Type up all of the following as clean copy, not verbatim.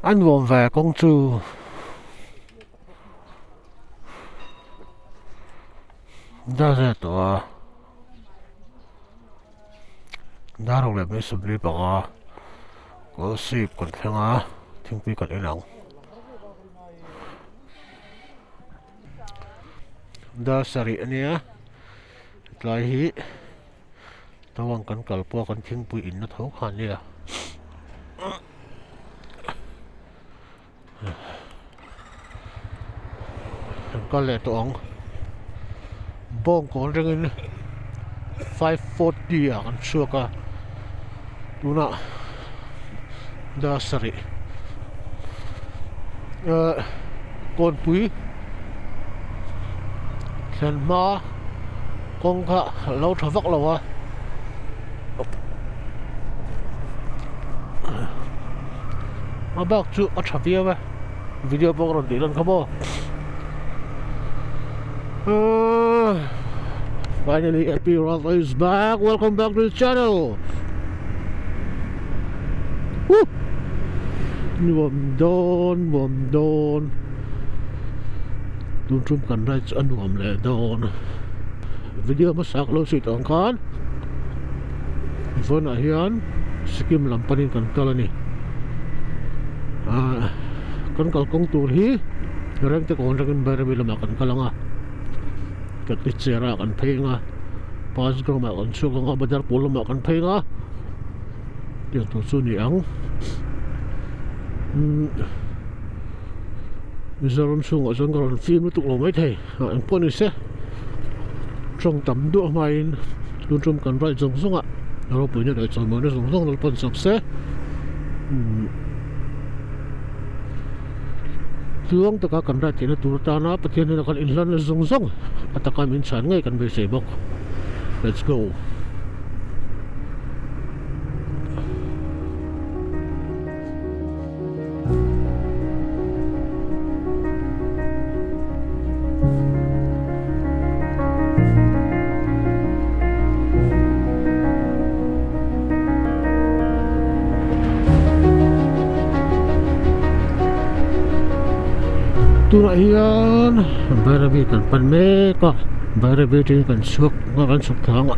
A nuam ve kawng chu. Dar zet tawh a dar ruk leh hmeichhe 25 kawlsip kan thleng a thingpui kan en ang. Dar sarih a nia tlai hi tawang kan kal pawh a kan thingpui in na tho kha a nia. Kan kal leh tawh ang bawngkawn ringin 5:40 ah kan chhuak a tunah dar sarih ehh kawnpui thlen hma kawng kha a lo tha vak lo a. A bak chu a tha viau e video pawh ka rawn tih lan kha maw finally happy Ralph is back welcome back to the channel woo nuam dawn nuam dawn tun tum kan ride chu a nuam leh dawn video hmasa ka lo sawi tawh ang khan vawnah hian Sikkim lam panin kan kal a ni ah kan kalkawng tur hi rengte kawn atangin Bairabi lamah kan kal ang a Katlicherah kan phei ang a Pasgram ah kan chhuak ang a Badarpur lamah kan phei ang a tiang tur chu a ni ang umm Mizoram chhungah chuan ka rawn fim lutuk lo maithei ah engpawh ni se tawng tam duah hmain tun tum kan ride zawng zawng ah ropuina leh chawimawina zawng zawng lalpawn chak se umm tluang taka kan ride theihna tur atana Pathian hnenah khan inhlanna zawng zawng a taka min chhan ngei kan beisei bawk let's go. Tunah hian Bairabi kan pan mek a Bairabi atangin kan chhuak a kan chhuk thla ang a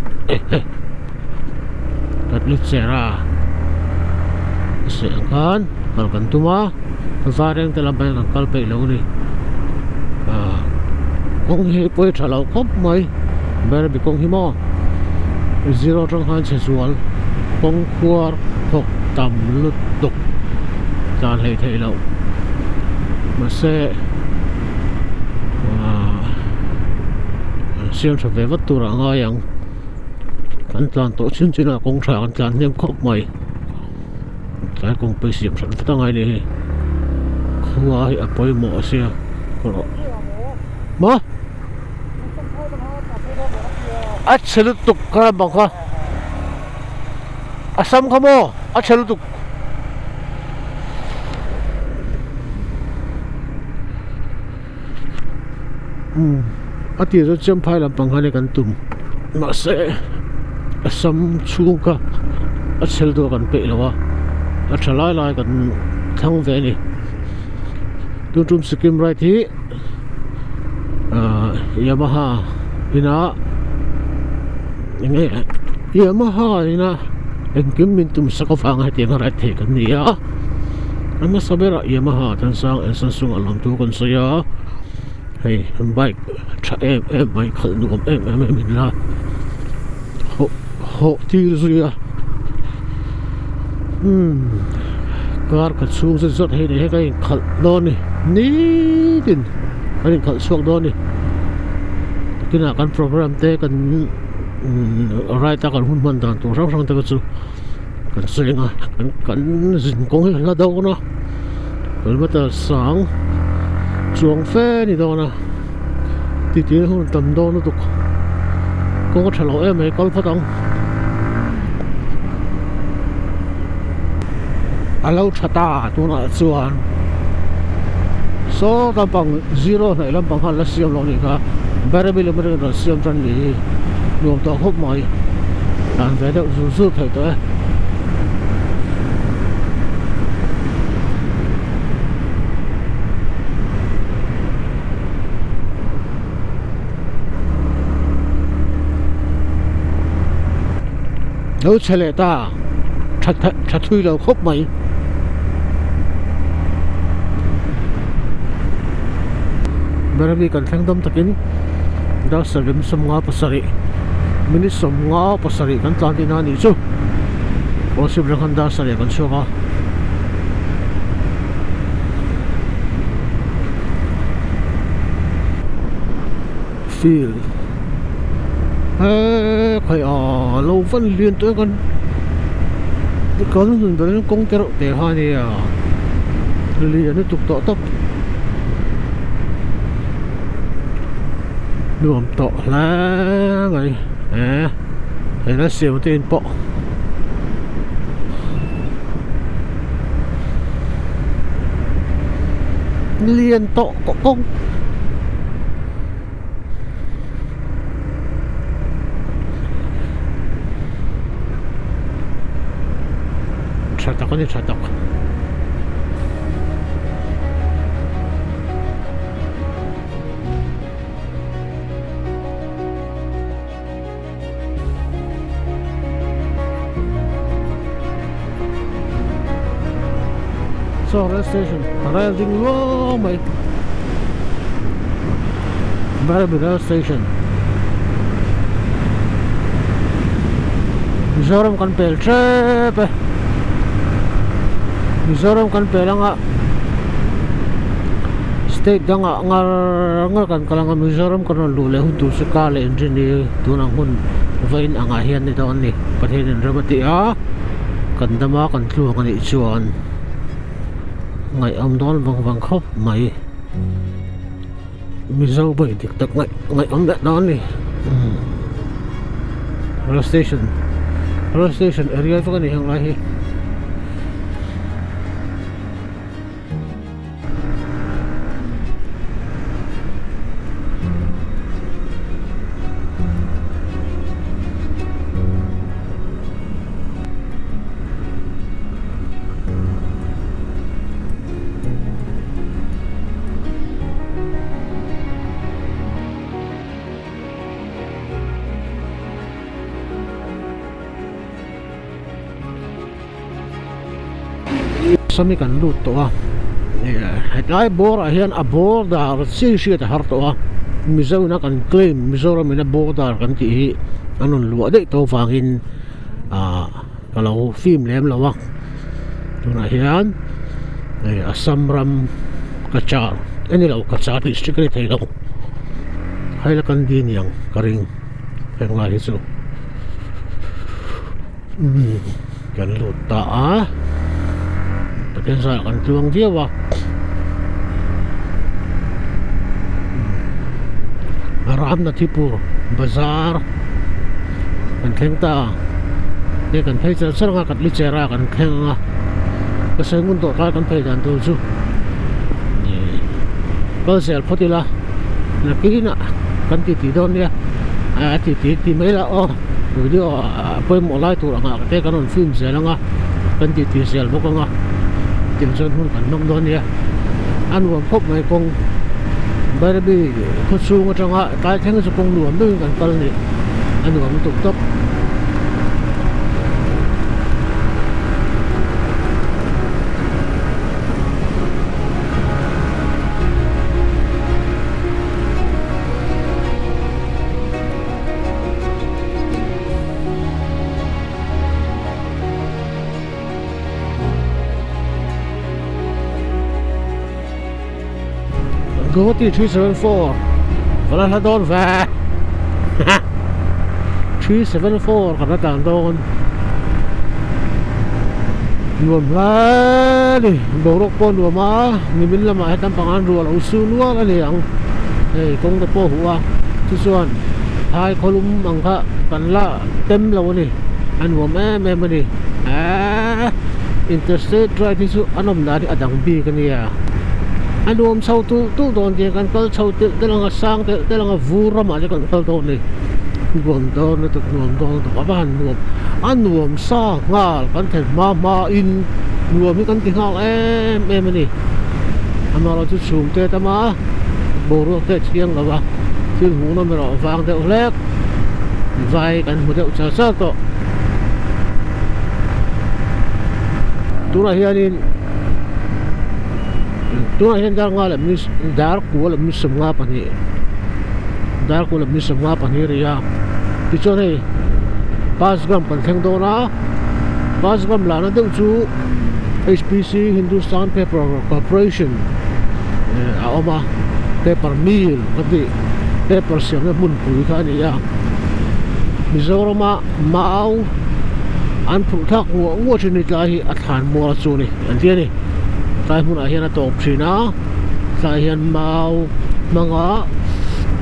kan ni cher a seh ang khan kal kan tum a vareng te lam pawh hian kan kal peih lo a ni ah kawng hi pawi tha lo khawp mai Bairabi kawng hi maw zero atang khan chhe zual kawng khuar thawk tam lutuk tlan hleih theih loh mahse ah siam tha ve vat tur ah a ngai ang. Kan tlan tawh chin chin a kawng tha kan tlan hnem khawp mai tlai kawng pawh hi siam hran vat angai a ni hei khua hi a pawimawh a sia maw a chhe lutuk kha bang kha a sam kha maw a chhe lutuk. Umm a tir chu champhai lampang khan kan tum mahse a sam chhung kha a chhel deuh a kan peih lo a a tha lai lai kan thlang ve a ni tun tum Sikkim ride hi ahh Yamaha inah eng nge Yamaha ina engkim min tum sak avanga hetiang a ride thei kan ni a. A hmasa berah Yamaha Thansang and Samsung a lawm thu kan sawi a hei bike tha em em mai khalh nuam em em em in la hawh hawh tir zui a umm car ka chhung zet zawt hei ni hei ka inkhalh dawn a ni nitin kan inkhalh chhuak dawn a ni nakinah kan program te kan ride a kan hun hman dan tur hrang hrang te kha chu. Kan seng a kan kan zin kawng hi a hla dawn a kilometer sang chuang fe a ni dawn a titi hun tam dawn lutuk kawng a tha lo em mai kal phawt ang a lo tha ta tunah chuan saw lampang zero hnaih lampang khan la siam lo a nih kha Bairabi lam atangin rawn siam tan ni hi nuam tawh khawp mai. Tlan ve deuh zur zur thei tawh e. Lo chhe leh ta tha tha thui lo khawp mai. Berabi kan thleng dam takin dar sarih 57 minute 57 kan tlan tihna a nih chu. Kawlsip reng khan dar sarih kan chhuak a. Field he khai a lo van lian tawh em kan kan hun ber in kawng te reuh te kha ania lian lutuk tawh tawp nuam tawh hle mai eh heng a siam te in pawh. Lian tawh kawng. Tha tak a ni tha tak. Saw rail station rail ding luau mai Barabi rail station Mizoram kan pel tep e Mizoram kan pel anga state dangah ngar ngar kan kal anga Mizoram kan rawn luh leh hun tur chu car leh engine hi tun ang hun vawiin angah hian ni dawn a ni Pathian in rem a ti a kan dam a kan tluang a nih chuan ngaihawm dawn vang vang khawp mai Mizo vawi dik tak ngaih ngaihawm leh dawn a ni rail station rail station area vek a ni heng lai hi. Sawmi kan lut tawh a hetlai bawr ah hian a border chiah hriat a har tawh a Mizo in a kan claim Mizoram in a border kan tih hi an rawn luah daih tawh avangin ah ka lo fim lem lo a tunah hian hei Assam ram Cachar a ni lo Cachar district a ni thei lo Hailakandi niang ka ring henglai hi chu. Kan lut ta a Pathian zah kan tluang viau a Ramnathipur bazar kan thleng ta a hei kan phei char char ang a Katlichera kan thleng ang a ka sawi ngun tawh tlai kan phei dan tur chu kal zel phawt ila nakinah kan titi dawn nia a titi ti mai la aw. Video a pawimawh lai tur angah te kan rawn film zel anga kan tih tih zel bawk anga tiang chuan hun kan hmang dawn nia a nuam khawp mai kawng Bairabi khaw chhung atanga tlai thleng chu kawng nuam deuhin kan kal a ni a nuam lutuk tawp. Guwahati 374 ka la hla dawn ve 374 ka la tlan dawn nuam hle a ni boruak pawh a nuam a nimin lamah hetan pangan ruah a lo su nual a ni ang hei kawng te pawh a huh a chuchuan phai khawlum ang kha kan la tem lo a ni a nuam em em a ni eehh interstate drive hi chu a nawm dan hi a dang bik a nia a nuam chho tulh tulh dawn tiang kan kal chho telh telh ang a sang telh telh ang a vur ramah te kan kal dawn a ni nuam dawn lutuk nuam dawn lutuk a va han nuam a nuam sa nghal kan thlen hma hma in nuam hi kan ti nghal em em a ni amaherawhchu chhum te a tam a boruak te a thiang lo a. Thil hmuh nawm erawh vang deuh hlek vai kan hmu deuh char char tawh. Tunah hianin tunah hian dar nga leh minute dar kua leh minute 52 dar kua leh minute 52 a ri a tichuan hei bus gram kan thleng dawn a bus gram lana deuh chu H_P_C Hindustan Paper Corporation eh a awm a paper mill ka tih paper siamna hmunpui kha a ni a Mizorama mau an phurh thlak nguah nguah thin hi tlai hi a thlan mual chu a ni an ti a ni tlai hmunah hian a tawp thin a tlai hian mau hmanga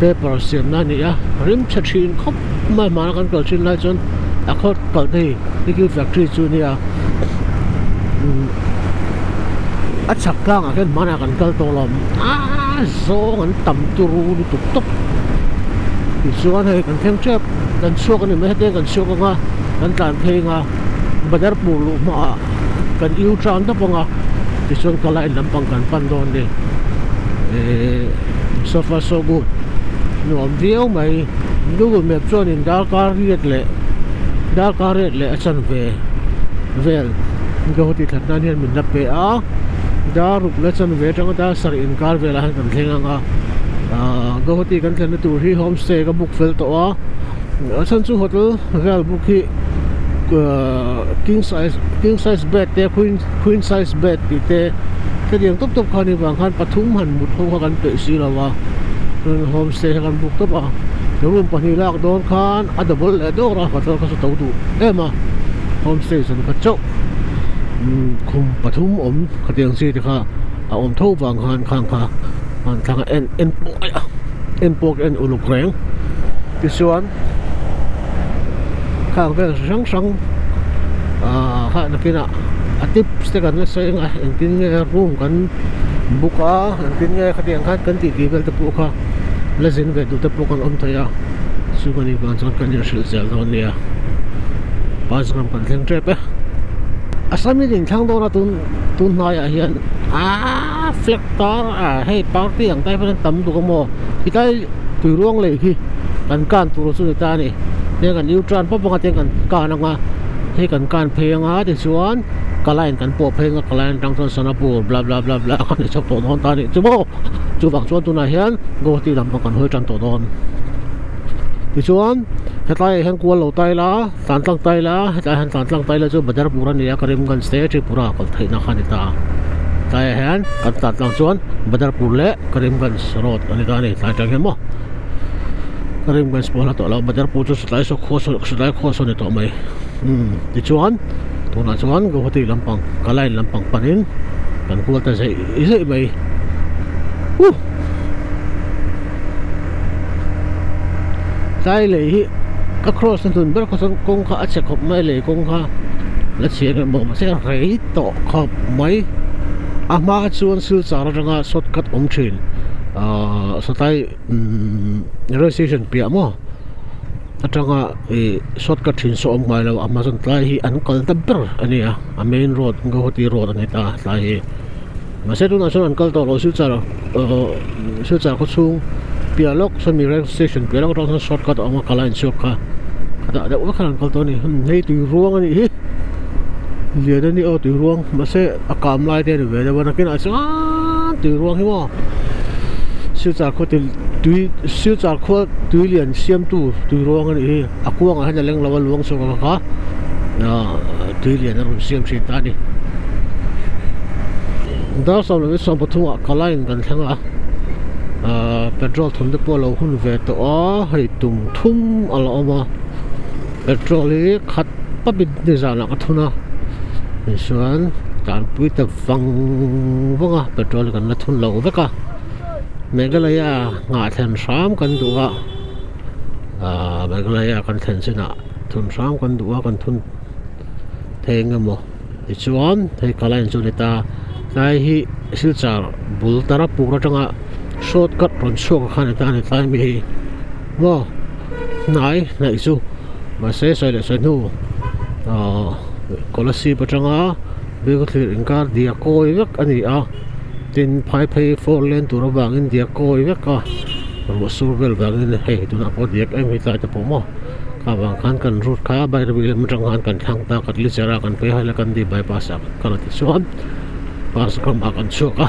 paper siamna a ni a rim chhe thin khawp mai hmana kan kal thin lai chuan a khaw kal te hi nickel factory chu a nia a chhak tlangah khian hmanah kan kal tawh lo a zawng an tam turu lutuk tawp tichuan hei kan thleng tep kan chhuak a ni mai hetiang kan chhuak anga kan tlan phei anga Badarpur luh hmaah kan U turn tawp anga tichuan ka line lampang kan pan dawn a ni ehh so far so good nuam viau mai Google map chuanin darkar riat leh darkar riat leh a chanve vel Guwahati thlan nan hian min la pe a dar ruk la chanve atanga dar sarih inkar velah hian kan thleng ang a ahh Guwahati kan thlenna tur hi homestay ka book fel tawh a a chhan chu hotel vel book hi ahh king size king size bed te queen queen size bed tih te hetiang tawp tawp kha a nih vang khan pathum han mut ho kha kan peih si lo a chuan homestay kha kan book tawp a room pahnih lak dawn khan a double leh dawr a hotel kha chu to duh em a homestay zan kha chauh khum pathum awm khatiang chi te kha a awm tho vang khan khang kha an thlang a en en pawh a en pawh en uluk reng tichuan khang vel hrang hrang ah kha nakinah a tips te kan la sawi ang a engtin nge room kan book a engtin nge khatiang khan kan tih tih vel te pawh kha la zin ve duh te pawh kan awm thei a chu kan invan chuan kan inhrilh zel dawn nia bus ram kan thleng tep e Assam in inthlang dawn a tun tun hnaiah hian aaa flag tar a hei party ang type hian tam duk a maw tilai tui ruang lei khi kan kan tur chu ni ta a ni heng kan u turn pawp anga te kan kan anga hei kan kan phei anga tichuan ka line kan pawh phei anga ka line atang chuan Sonapur bla bla bla bla kan ni chhuak tawh dawn ta a nih chu maw chuvang chuan tunah hian Guwahati lam pang kan hawi tan tawh dawn tichuan hetlaiah hian kual lo ta ila tlan tlang ta ila hetlaiah hian tlan tlang ta ila chu Badarpur a ni a Karimganj te Tripura kal theihna kha a ni ta a tlaiah hian kan tlan tlang chuan Badarpur leh Karimganj road a ni ta a ni tlai atang hian maw Karimganj pawh a hla tawh lo Badarpur chu satlai saw khua saw satlai khua saw a ni tawh mai umm tichuan tunah chuan Guwahati lampang ka line lampang panin kan kual ta zeih zeih mai huh. Tlai lei hi ka cross na hnun ber kha chuan kawng kha a chhe khawp mai lei kawng kha la chhia em bawk mahse rei tawh khawp mai a hma chuan silchar atanga shortcut awm thin ahh sawtlai umm rail station piah maw atanga ih shortcut thin saw awm ngai lo a hma chuan tlai hi an kal ta ber a ni a a main road Guwahati road a ni ta tlai hi. Mahse tunah chuan an kal tawh lo Silchar ahh Silchar khaw chhung piah lawk sawmi rail station piah lawk atang sawn shortcut a awm a kal a inchhuak kha a dah deuh vek khan an kal tawh a ni hei tui ruang a nih hi lian a ni aw tui ruang mahse a kam lai te a ni ve deuh a nakinah chuan tui ruang hi maw Silchar khaw ti tui Silchar khua tui lian siamtu tui ruang a nih hi a kuangah hian a leng lo a luang chhuak ang kha ahh tui lian a rawn siam thin ta a ni. Dar 12:13 ah ka line kan thleng a ahh petrol thun te pawh a lo hun ve tawh a hei tum thum a la awm a petrol hi khat pawp in nizanah ka thun a tichuan tanpui ta vang vang a petrol hi kan la thun lo vek a Meghalaya nghah thlen hram kan duh a ahh Meghalaya kan thlen chinah thun hram kan duh a kan thun thei eng emaw. Tichuan hei ka line chu a ni ta tlai hi silchar bul tara pur atanga shortcut rawn chhuak kha a ni ta a ni tlai mi hi maw hnai hnaih chu mahse sawi leh sawi hnu ahh kolasib atanga Bilkhawthlir inkar diak kawi vek a ni a tin phai phei four lane tur avangin diak kawi vek a ruah sur vel vangin hei tunah pawh diak em hi tlai te pawh maw. Avang khan kan route kha Bairabi lam atang khan kan thlang ta Katlichar a kan phei a Hailakandi bypass ah kan kal a tichuan Pasgram ah kan chhuak a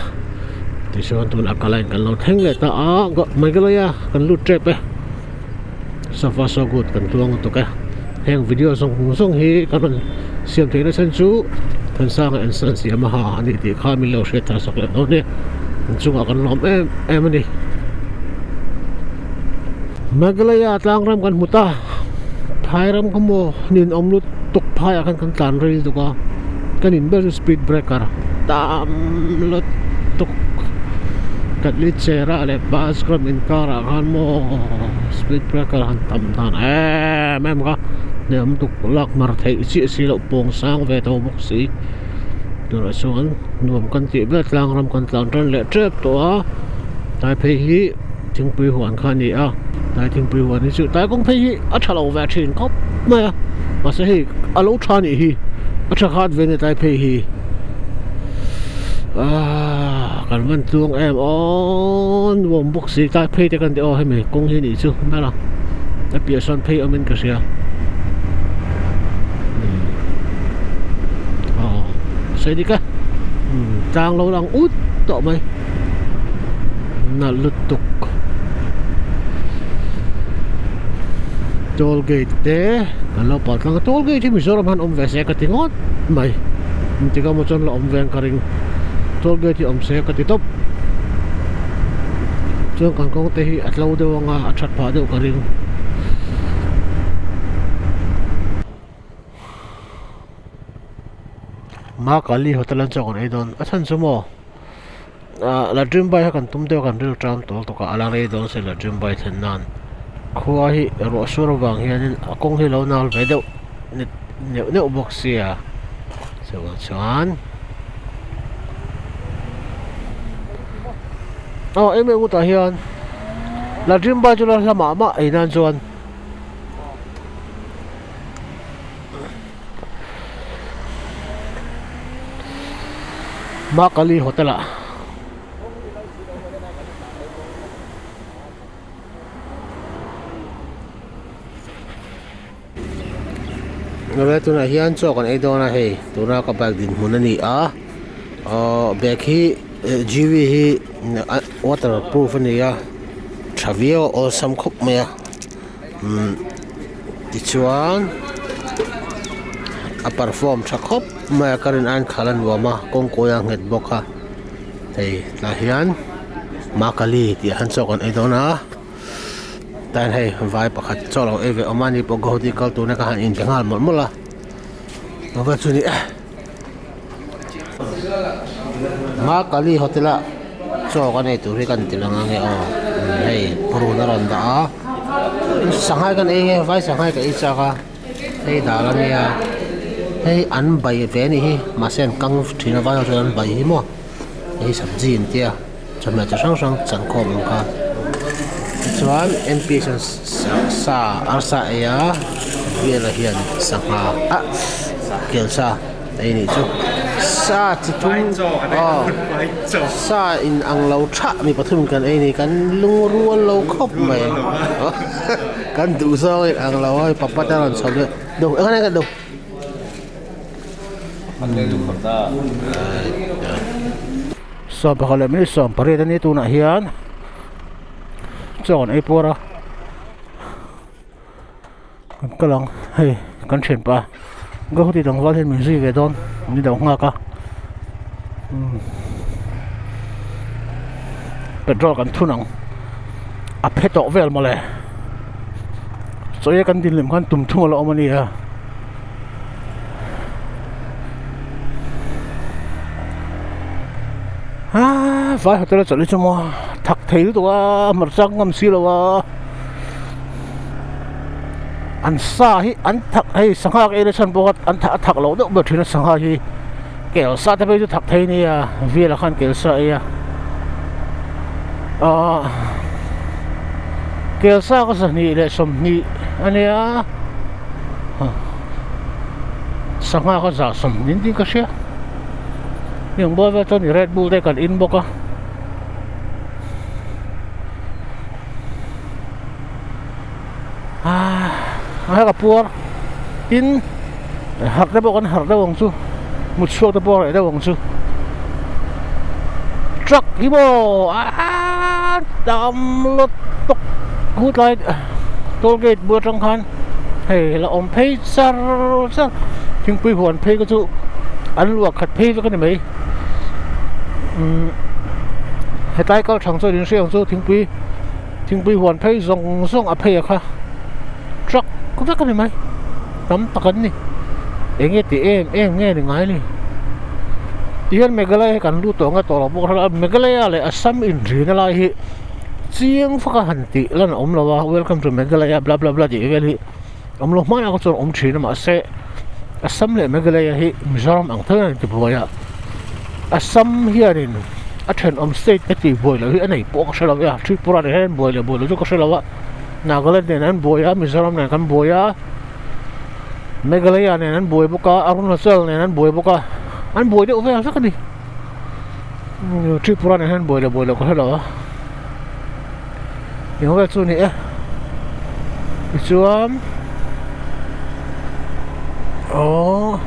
tichuan tunah Kalain kan lo thleng leh ta a Meghalaya kan lut tep e so far so good kan tluang lutuk e heng video zawng zawng hi kan rawn siam theihna chhan chu Thansanga and Sons Yamaha a ni tih kha min lo hriat thar sak leh dawn e an chungah kan lawm em em a ni. Meghalaya tlang ram kan hmu ta phai ram kha maw nin awm lut tuk phai ah khan kan tlan rei lutuk a kan in ber chu speed breaker tam lut tuk katli chair ah leh bus ram inkar ah khan maw speed breaker han tam dan em em kha hneawm tuk lak mar theih chiah si loh pawng sang ve tho bawk si tunah chuan nuam kan tih ber tlang ram kan tlan tan leh tep tawh a tlai phei hi. Thingpui huan kha a ni a, tlai thingpui huan hi chu tlai kawng phei hi a tha lo ve thin khawp mai a, mahse hei a lo tha anih hi a tha khat ve nia tlai phei hi aaa kan van tluang em aw nuam bawk si tlai phei te kan ti aw hemi kawng hi anih chu ber a a piah sawn phei awmin ka hria aw sawi dik e tlang lo lang ut tawh mai. Nalh lutuk toll gate te kan lo pal tlang a toll gate hi Mizoram han awm ve se ka ti ngawt mai engtik emaw chuan la awm ve ang ka ring toll gate hi awm se ka ti tawp chuan kan kawng te hi a tlo deuh anga a that phah deuh ka ring. Makali hotel an chuak an ei dawn a chhan chu maw ah ladrim bai kha kan tum deuh a kan ril ṭam tawl tawk a a la rei dawn se ladrim bai thlen nan khua hi ruah sur avang hianin a kawng hi lo nal ve deuh neuh neuh bawk sia chuvang chuan aw em em utah hian ladrim bai chu la hla mah mah ei nan chuan. Makali hotel ah awle tunah hian chaw kan ei dawn a hei tuna ka bike dinhmun a ni a ahh bag hi G V hi waterproof a ni a tha viau a awlsam khawp mai a. Umm tichuan a perform tha khawp mai a ka rin aiin khalh a nuam a kawngkawi a nghet bawk a hei tah hian makali tih ah hian chaw kan ei dawn a tan hei vai pakhat chaw lo ei ve awm a ni pawh guwahati kal tur nen ka han inbe nghal mawlh mawlh a ava chu ni e makali hotel ah chaw kan ei tur hi kan ti lang ange aw hei purun a rawn dah a sanghai kan ei nge vai sanghai ka ei chak a hei dal a nia hei an bai ve a nih hi mahse an kang thin a vai ho chuan an bai hi maw hei sabji an tia chawhmeh chi hrang hrang chan khawm ang kha tichuan M P hian sa arsa a ei a velah hian sangha ah kelsa. Ei nih chu sa chi thum aw sa in ang lo thah mi pathum kan ei ni kan lungrual lo khawp mai kan duh zawng in ang lo a papa te a rawn chho leh duh eng eng duh sawmpakhat leh minute sawmpariat a ni tunah hian chaw an ei puar a. Kan kal ang hei kan thianpa Guwahati tlangval hian min zui ve dawn min lo nghak a umm petrol kan thun ang a phe tawh vel mawle chawi a kan din lem khan tum thung a la awm a nia. Aa vai hotel a chawlh hi chu maw thak thei lutuk a hmarcha ka ngam si lo a. An sa hi an thak hei sangha ka ei na chhan pawh kha an a thak loh deuh ber thin a sangha hi kel sa te phei chu thak thei ania velah khan kel sa a ei a ahh kel sa ka zahnih leh sawmhnih ania sangha ka zah sawmhnih niin ka hria heng bual vel chuan red bull te kan in bawk a. A hek a puar tin harh te pawh kan harh deuh ang chu mut chhuak te pawh a reh deuh ang chu truck hi maw aaa tam lawt tawk khutlai toll gate bul atang khan hei la awm phei char char thingpui huan phei kha chu an luah khat phei vek a ni mai umm hetlai kal thang chuan in hriat ang chu thingpui. Thingpui huan phei zawng zawng a phei a kha truck vek a ni mai tam tak an ni eng nge tih em em nge ni ngai ni tihian Meghalaya hi kan lut tawh ang a tawh loh bawk a Meghalaya leh Assam inrina lai hi chiang faka han tih lan a awm lo a welcome to Meghalaya bla bla bla tih vel hi awm lo hmanah kha chuan a awm thin a mahse Assam leh Meghalaya hi Mizoram ang tho hian an intibuai a. Assam hianin a thenawm state te tih buai loh hi a nei pawh ka hre lo a Tripura nen hian an buai leh buai loh chu ka hre lo a Nagaland nen an buai a Mizoram nen kan buai a Meghalaya nen an buai bawk a Arunachal nen an buai bawk a an buai deuh vel vek a ni Tripura nen hian an buai leh buai loh ka hre lo a eng vel chu a ni e tichuan aww.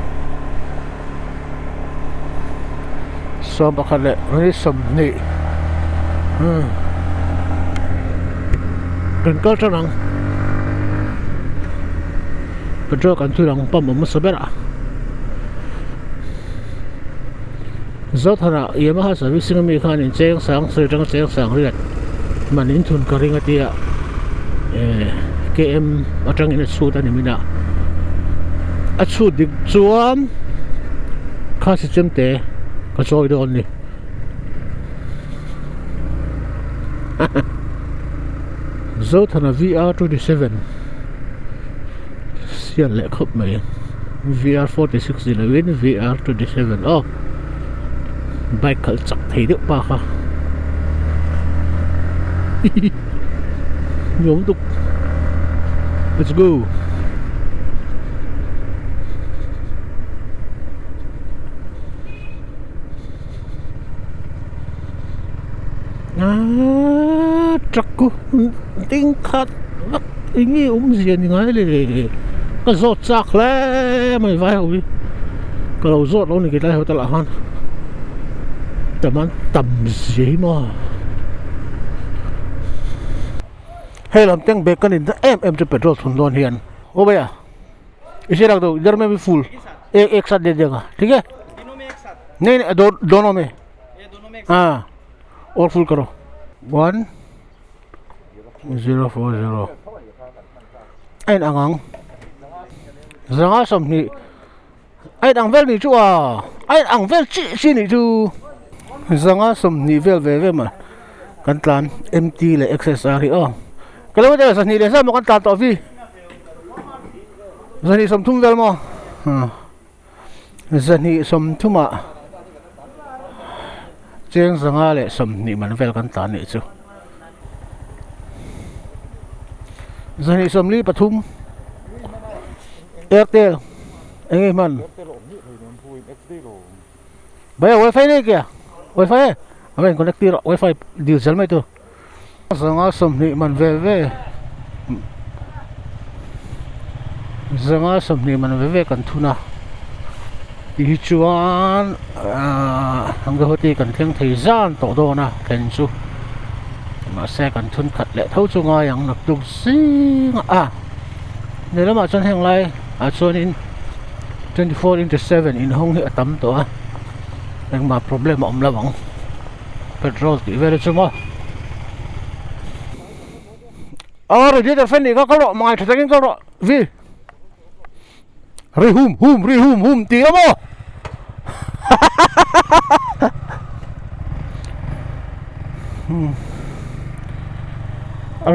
11 leh ni 20 umm kan kal tan ang petrol kan thun ang pump a hmasa ber a Zothana Yamaha servicing ami khan in cheng sang sawi atanga cheng sang riat man in thun ka ring a tia eh km atangin a chhut a ni min a a chhut dik chuan kha si chem te ka chawi dawn ni Zothana VR 27 sial leh khawp mai VR 46 ni lovin VR 27 aw bike khalh chak thei deuh pa kha hihi nuam lutuk let's go. Aaaa truck chu ding khat vak eng nge awmzia ni ngai le ka zawt chak hle mai vai ho hi ka lo zawt lo ni ketlai hotel ah khan tam an tam zia hi maw hei lam teng bag ka nin na em em chu petrol chhun dawn hian aw bhaiya ise rak do idhar mein bhi full ek ek sath de dega thik hai nahi nahi do dono mein haa aur full karo one zero four zero a in ang ang zanga 20 a in ang vel nih chu a a in ang vel chiah chiah nih chu zanga 20 vel ve ve mai kan tlan mt leh xsr hi aw kilometer 20 leh zat maw kan tlan tawh vi 230 vel maw 230 ah cheng 120 man vel kan tlan nih chu 243 airtel eng nge hman bhaiya wifi nei kya wifi e a in connect tir a wifi dil zel mai tur 120 man ve ve 120 man ve ve kan thun a ti hi chuan ahh Guwahati kan thleng thei zan tawh dawn a thlen chu mahse kan thun khat leh tho chu ngai ang naktuk zing a leh lamah chuan heng lai ah chuanin 24 into 7 inhawng hi a tam tawh a engmah problem a awm lo ang. Petrol tih vel hi chu maw aw radiator fan nih kha kal rawh mangai tha takin kal rawh vi ri hum hum ri hum hum tih a maw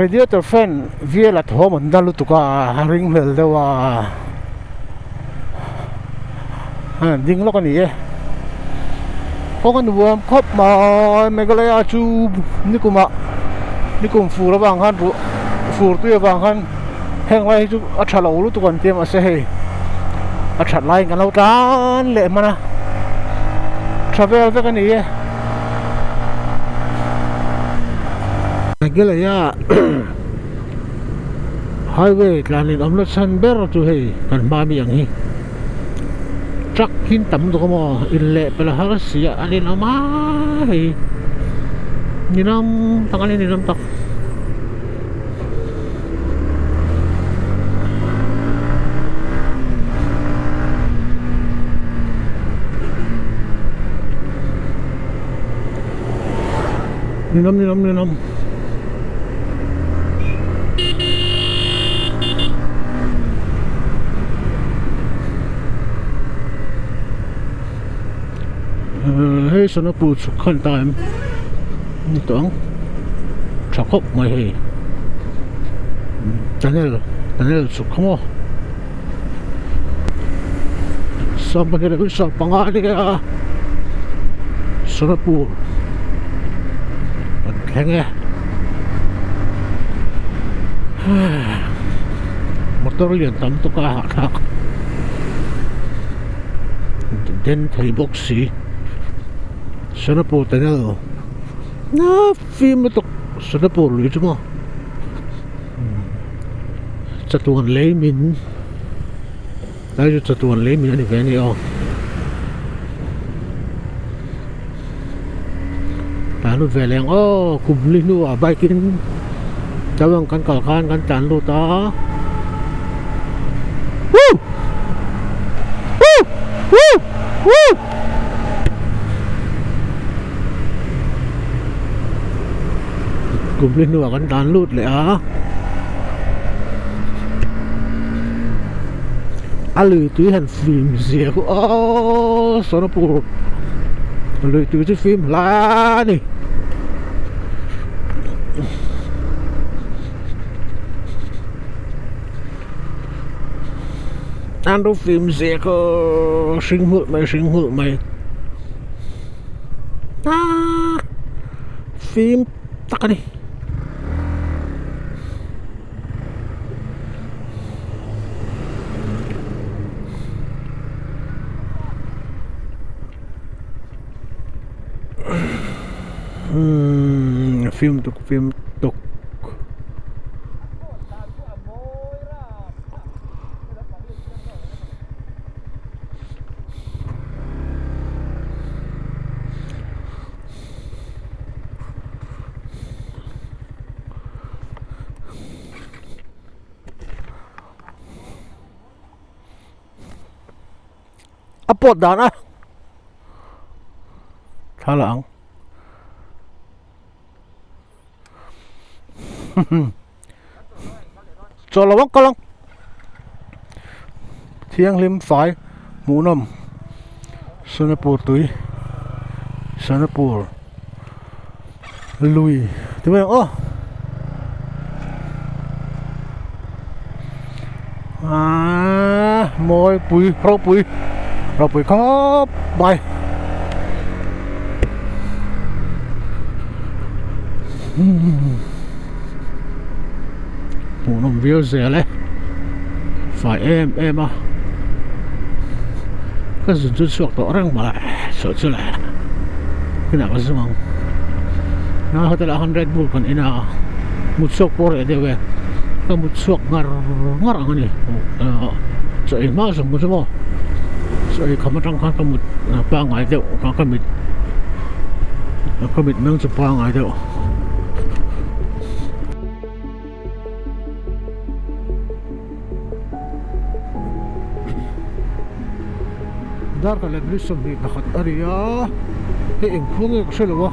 radiator fan vel a thawm an na lutuk a a ring hlel deuh a ding lawk a ni e kawng a nuam khawp mai Meghalaya chu nikum ah nikum fur avang khan ruah fur tui avang khan heng lai hi chu a tha lo lutuk an tia mahse hei a that laiin kan lo tan leh hman a tha vel vek a ni e Meghalaya. Highway tlan in awmna chhan ber chu hei kan hma mi ang hi truck hi tam dawk a maw in leh pelh a har si a an in awm a hei ninawm tak a ni ninawm tak. Ninawm ninawm ninawm. Hei Sonapur chhuk khan ta em ni tawh ang tha khawp mai hei tunnel tunnel chhuk kha maw 12 leh 15 a nia Sonapur kan thleng e motor lian tam tawk a hahthlak den thei bawk si Sonapur tunnel na fim lutuk Sonapur lui chu maw chatuan lei min Lai chu chatuan lei min a ni ve a ni aw. Tlan lut ve leh ang aw kum li hnuah bike in chuan kan kal khan kan tlan lut a Woo! Woo! Woo! Woo! Kum li hnuah kan tlan lut leh a. A lui tui han fim zia khu aww Sonapur lui tui chu fim hla a ni. An ro fim zia khu hring nghulh mai hring nghulh mai aaa fim tak a ni. Umm fim tuk fim tuk. A pawt dan a thla la ang chaw lo ang kal ang thianghlim fai hmuhnawm Sonapur tui Sonapur lui ti mai ang aw aaa mawi pui ropui ropui khawp mai hmuhnawm viau zel e fai em em a ka zun chu chhuak tawh reng mai sawi chu le kinah ka zum ang a hotel ah khan red bull kan en a mut chhuak pawh reh deuh e ka mut chhuak ngar ngar ang a ni chaw ei hma zawng chu maw chaw ei kham atang khan ka mut pangngai deuh ka mit ka mit meng chu pangngai deuh. Darkar leh minute 21 a ni a hei eng khua nge ka hre lo a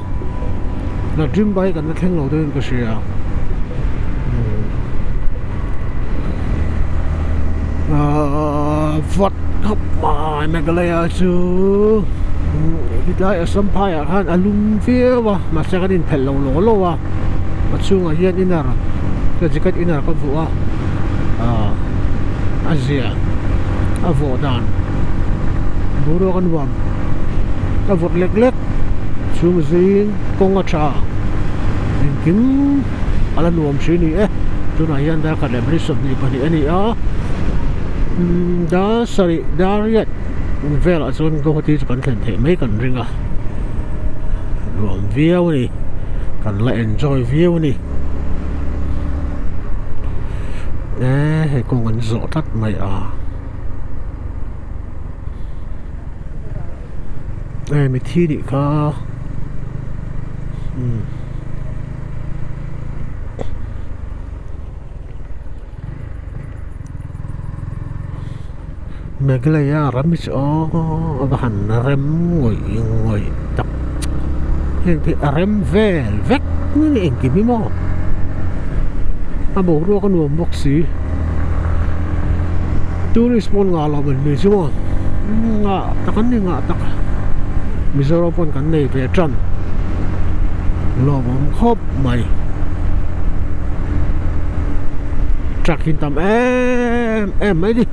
la dream bike an la thleng lo deuhin ka hria ahh vat khawp mai Meghalaya chu hetlai Assam phaiah khan a lum viau a mahse kan inphelh lo law law a a chhungah hian inner ka jacket inner ka vuah a ahh a zia a vawh dan boruak a nuam a vawt lek lek chhung zing kawng a tha engkim a la nuam thin a ni e tunah hian darkhat leh minute 22 a ni a umm dar sarih dar riat velah chuan Guwahati chu kan thlen theih mai kan ring a nuam viau a ni kan la enjoy viau a ni. E hei kawng an zawh tlat mai a e mithi nih kha umm. Meghalaya ram hi chu aw a va han rem ngawih ngawih tak heng te hi a rem vel vek mai engkim hi maw a boruak a nuam bawk si tourist pawn ngah lo an ni chu maw ngah tak an ni ngah tak Mizoram pawn kan nei ve tan lawmawm khawp mai truck hi an tam em em mai ni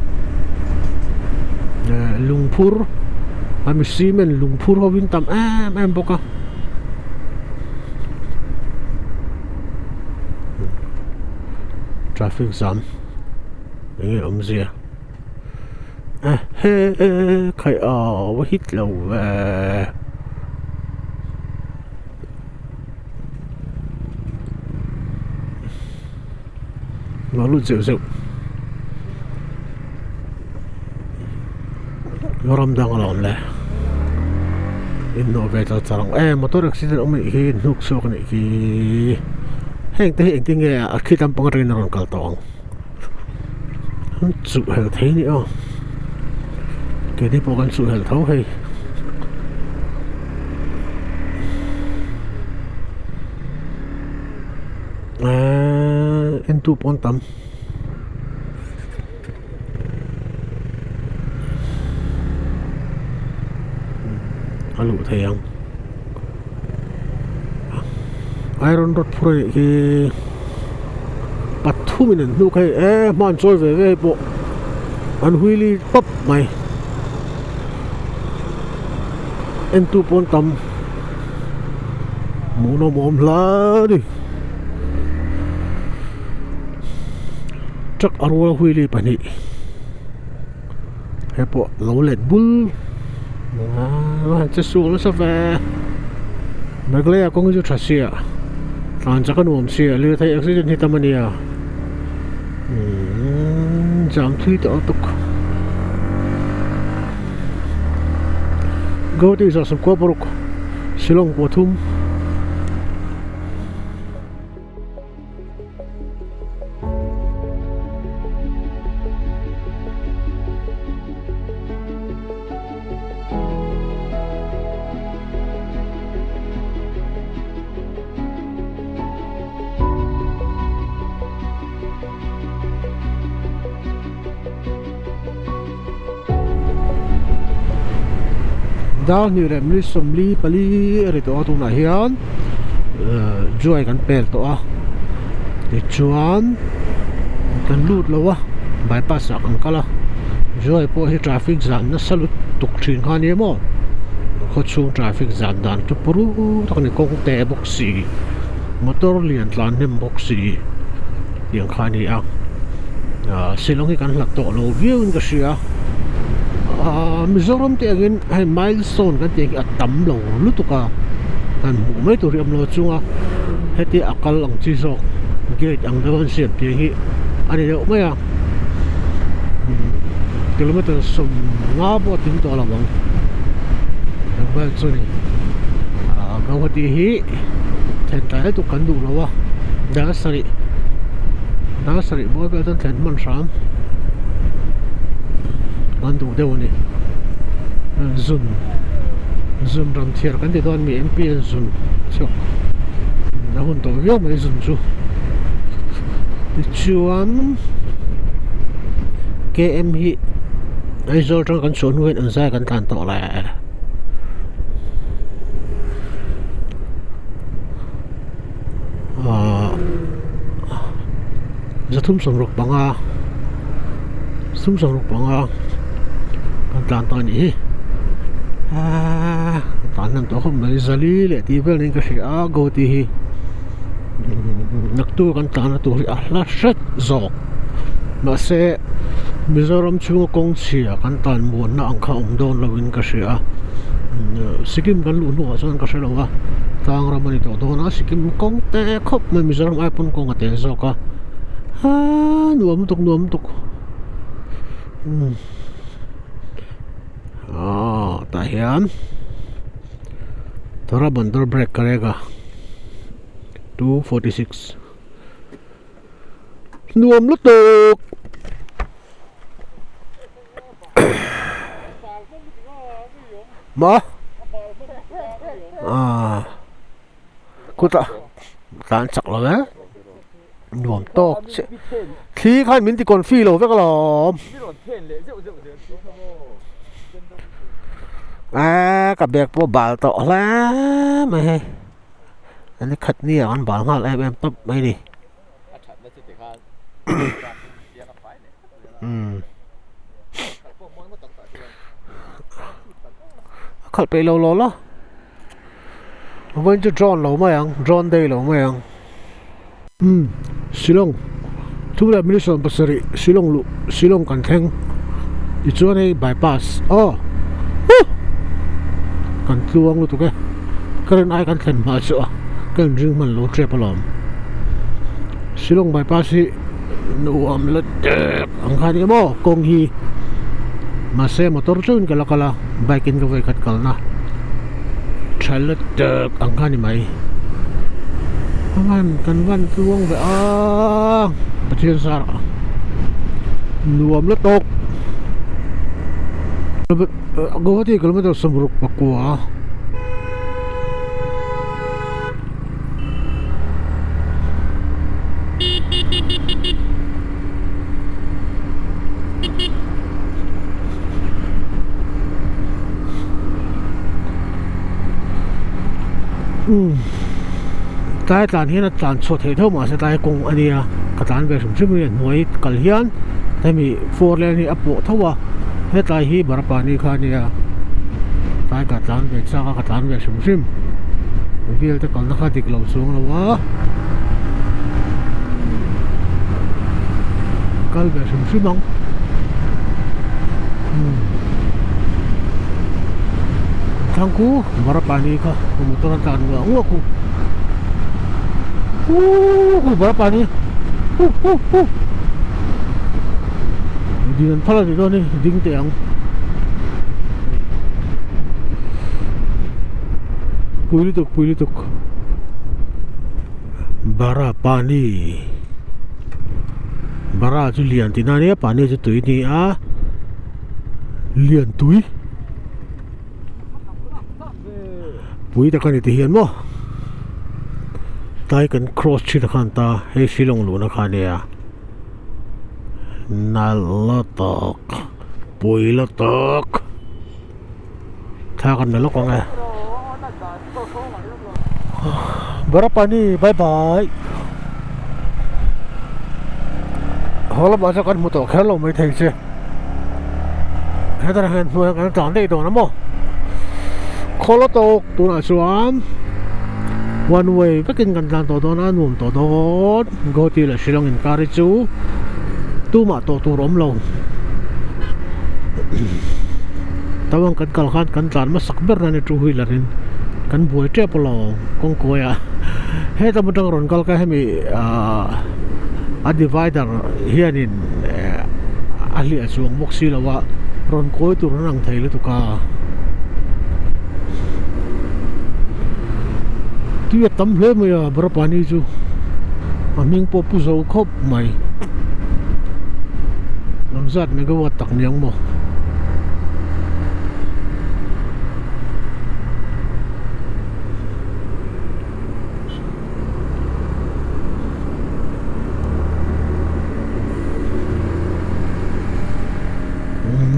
eh lungphur a mi cement lungphur ho in tam em em bawk a traffic jam eng nge awmzia eh he khai aw a hit lo ve. Lo lut zeuh zeuh ram dang alawm le inhnawh ve char char ang e motor accident awm anih hi hnuk chhuak anih khi heng te hi engtin nge a khi lampang atangin a rawn kal tawh ang an chuh hel thei a ni aw keini pawh kan chuh hel tho hei. Eeeh entu pawh an tam a luh thei ang iron rod phur anih hi pathum in an hnuk hei eee hman chawi ve ve pawh an wheelie pap mai entu pawh an tam. Hmuhnawm awm hla a ni truck a rual wheelie pahnih he pawh lo let bul aaa che suak nasa ve Meghalaya kawng hi chu tha sia tlan chak a nuam sia lirthei accident hi tam a nia umm jam thui tawh lutuk. Guwahati 110 paruk Shillong 3. Dar hnih leh minute 44 a ri tawh a tunah hian ehh joy kan pel tawh a tichuan kan lut lo a bypass ah kan kal a joy pawh hi traffic jam nasa lutuk thin kha a ni maw khawchhung traffic jam dan chu puru tak a ni kawng te bawk si motor lian tlan hnem bawk si tiang kha a ni a ah Shillong hi kan hlat tawh lo viau in ka hria ah Mizoram te angin hei milestone kan tih ang hi a tam lo lutuk a han hmuh mai tur hi a awm lo chunga heti a kal ang chi zawk gate ang deuh an siam tih hi a ni deuh mai a kilometer 50 pawh a tling tawh lo ang eng vel chu ni ah Guwahati hi thlen tlai lutuk kan duh lo a dar sarih dar sarih bawr vel chuan thlen hman hram kan duh deuh a ni zun zun ram thiar kan ti dawn mi M_P an zun chhuak a hun tawh viau mai zun chu tichuan K_M hi Aizawl atanga kan chhuah hnu hian an zai kan tlan tawh le. Ahh 365 365 kan tlan tawh a nih hi ahh tlan hnem tawh khawp mai zali leh tih vel niin ka hria a Guwahati hi naktu kan tlan na tur hi a hla hret zawk mahse Mizoram chhunga kawng chhia kan tan muanna ang kha awm dawn lo in ka hria a Sikkim kan luh hnuah chuan ka hre lo a tlang ram a ni tawh dawn a Sikkim kawng te khawp mai Mizoram ai pawn kawng a tel zawk a. Aa nuam lutuk nuam lutuk umm aw tah hian Tora Bandar break ka rek a 2:46 nuam lutuk. Maw aaa khutah tlan chak lo e nuam tawk chiah thli khan min ti confi lo vek alawm eee ka bag pawh bal tawh hle mai hei a ni khat ni ah an bal nghal em em tawp mai a ni. A khalh peih lo law law vawiin chu drone lo mai ang drone day lo mai ang umm Shillong thu leh minute 17 Shillong luh Shillong kan thleng tichuan hei bypass aw huh kan tluang lutuk e current ai kan thlen hma chu a ka inring hman lo tep alawm Shillong bypass hi nuam la tep ang kha ni maw kawng hi mahse motor chauhin ka la kal a bike in ka vawi khat kalna tha la tep ang kha ni mai aman kan van tluang ve a Pathian zar ah nuam la tawk Guwahati kilometer 69. Umm tlai tlan hian a tlan chhuah theih tho mahse tlai kawng a nia ka tlan ve hrim hrim a ni a hnuai kal hian hemi four lane hi a pawh tho a hetlai hi Barapani kha a nia tlai ka tlan ve chak a ka tlan ve hrim hrim vel te kalna kha dik lo chuang lo a kal ve hrim hrim ang umm thlang khu Barapani kha motor a tlan nguah nguah khu uuh khu Barapani huh huh huh din an phal a nih dawn hi ding teh ang. Pui lutuk pui lutuk bara pani bara chu lian tihna ania pani chu tui a ni a lian tui pui tak a ni ti hian maw tlai kan cross thin a khan ta hei Shillong luhna kha ania nalh lutuk pui lutuk. Thla kan la lawk ang e. Barapani bye bye. Haw lamah chuan kan hmu tawh kher lo mai thei che. Hetah hian hnuaiah kan tlan daih dawn a maw. Khawl a tawk tunah chuan one way vekin kan tlan tawh dawn a nuam tawh dawn. Guwahati leh Shillong inkar hi chu tumah tawh tur awm lo. Tawang kan kal khan kan tlan hmasak ber na ni two wheeler in kan buai tep alawm kawng kawi ah hetam atang rawn kal kha hemi ahh a divider hian in a hliah chuang bawk si lo a rawn kawi tur an ang thei lutuk a tui a tam hle mai a Barapani chu a hming pawh pu zo khawp mai. Lam zat megawatt tak niang maw?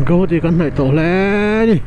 Guwahati kan hnaih tawh hle a ni.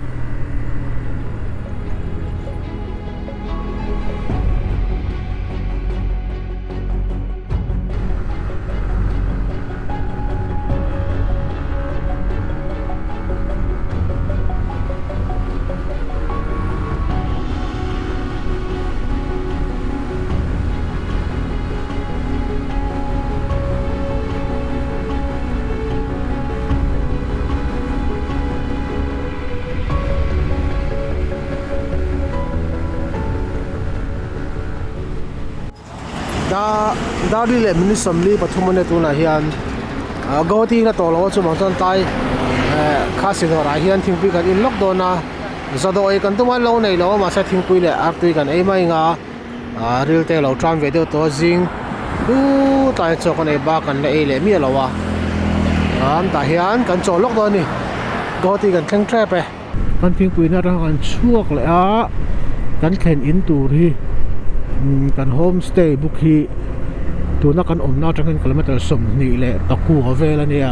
Dar li leh minute 43 a nia tunah hian Guwahati la tawh lo a chuvang chuan tlai Khasi dawrah hian thingpui kan in lawk dawn a zawdawh ei kan tum a lo nei lo a mahse thingpui leh artui kan ei mai ang a ril te a lo tan ve deuh tawh a zing tlai chaw kan ei bak kan la ei leh miah lo a tah hian kan chaw lawk dawn a ni Guwahati kan thleng tep e. Kan thingpui na atang kan chhuak leh a kan thlen in tur hi kan home stay book hi tuna kan awmna atang hian kilometer 29 vel a nia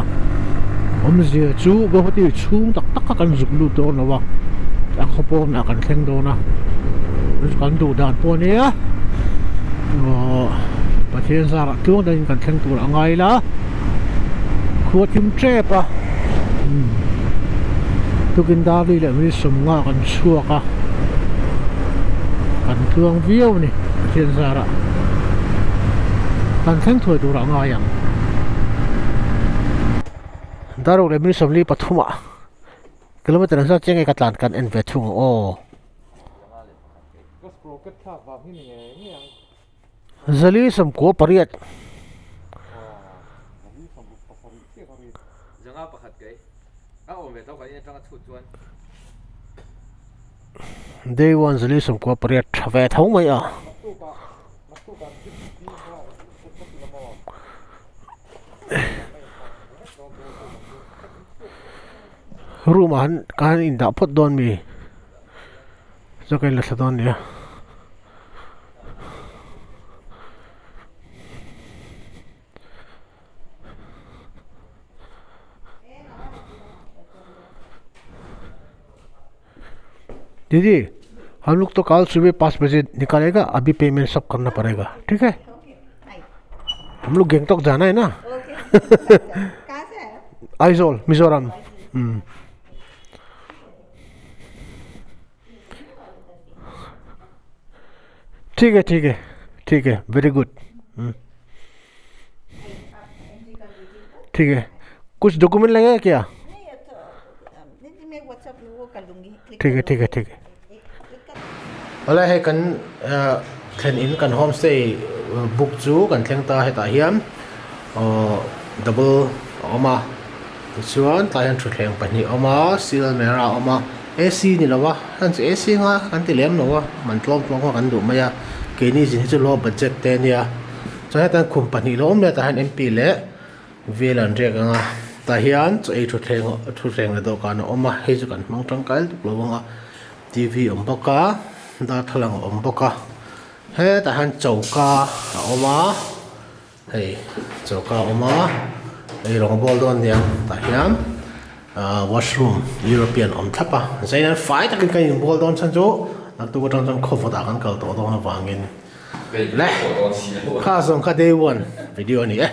awmzia chu Guwahati chhung tak tak kha kan zuk lut dawn lo a a khaw pawnah kan thleng dawn a kan duh dan pawh a nia aww Pathian zarah tluang dangin kan thleng tur a ngai la khua thim tep a. Tukin Darli leh mi sawmnga kan chhuak a, kan tluang viau a ni Pathian zarah. Kan thleng thuai turah a ngai ang. Daruk leh mi 43 ah kilometer zat chiang nge ka tlan kan en ve thung ang aw. Zali 98. Day one zali 98 tha ve tho mai a. Room ah han ka han indah phawt dawn mi chuan ka inla thla dawn nia. दीदी हम लोग तो कल सुबह 5 बजे निकालेगा अभी पेमेंट सब करना पड़ेगा ठीक है हम लोग गैंगटोक जाना है ना आइजोल मिजोरम ठीक है ठीक है ठीक है वेरी गुड ठीक है कुछ डॉक्यूमेंट लगेगा क्या नहीं ये तो नहीं मैं व्हाट्सएप वो कर दूंगी क्लिक ठीक कर है ठीक है दूंगी ठीक है एक एक कर Awle hei kan thlen in kan homestay book chu kan thleng ta hetah hian aww double a awm a tichuan tlai hian thutthleng pahnih a awm a steel almirah a awm a A_C ni lo a heng chu A_C nga kan ti lem lo a man tlawm tlawm kha kan duh mai a keini zin hi chu low budget te a nia chuan hetah hian khum pahnih lo awm leh tah hian M_P leh Vel an riak ang a tah hian chaw ei thutthleng thutthleng leh dawhkan a awm a hei chu kan hmang tangkai lutuk lo ang a T_V a awm bawk a darthlalang a awm bawk a hetah hian choka a awm a hei choka a awm a hei rawng bawl dawn aniang tah hian ahh washroom european a awm thlap a zain an fai takin kan inbual dawn chhan chu naktuk atang chuan khaw vawtah kan kal tawh dawn avangin le kha zawng kha day one video a ni e.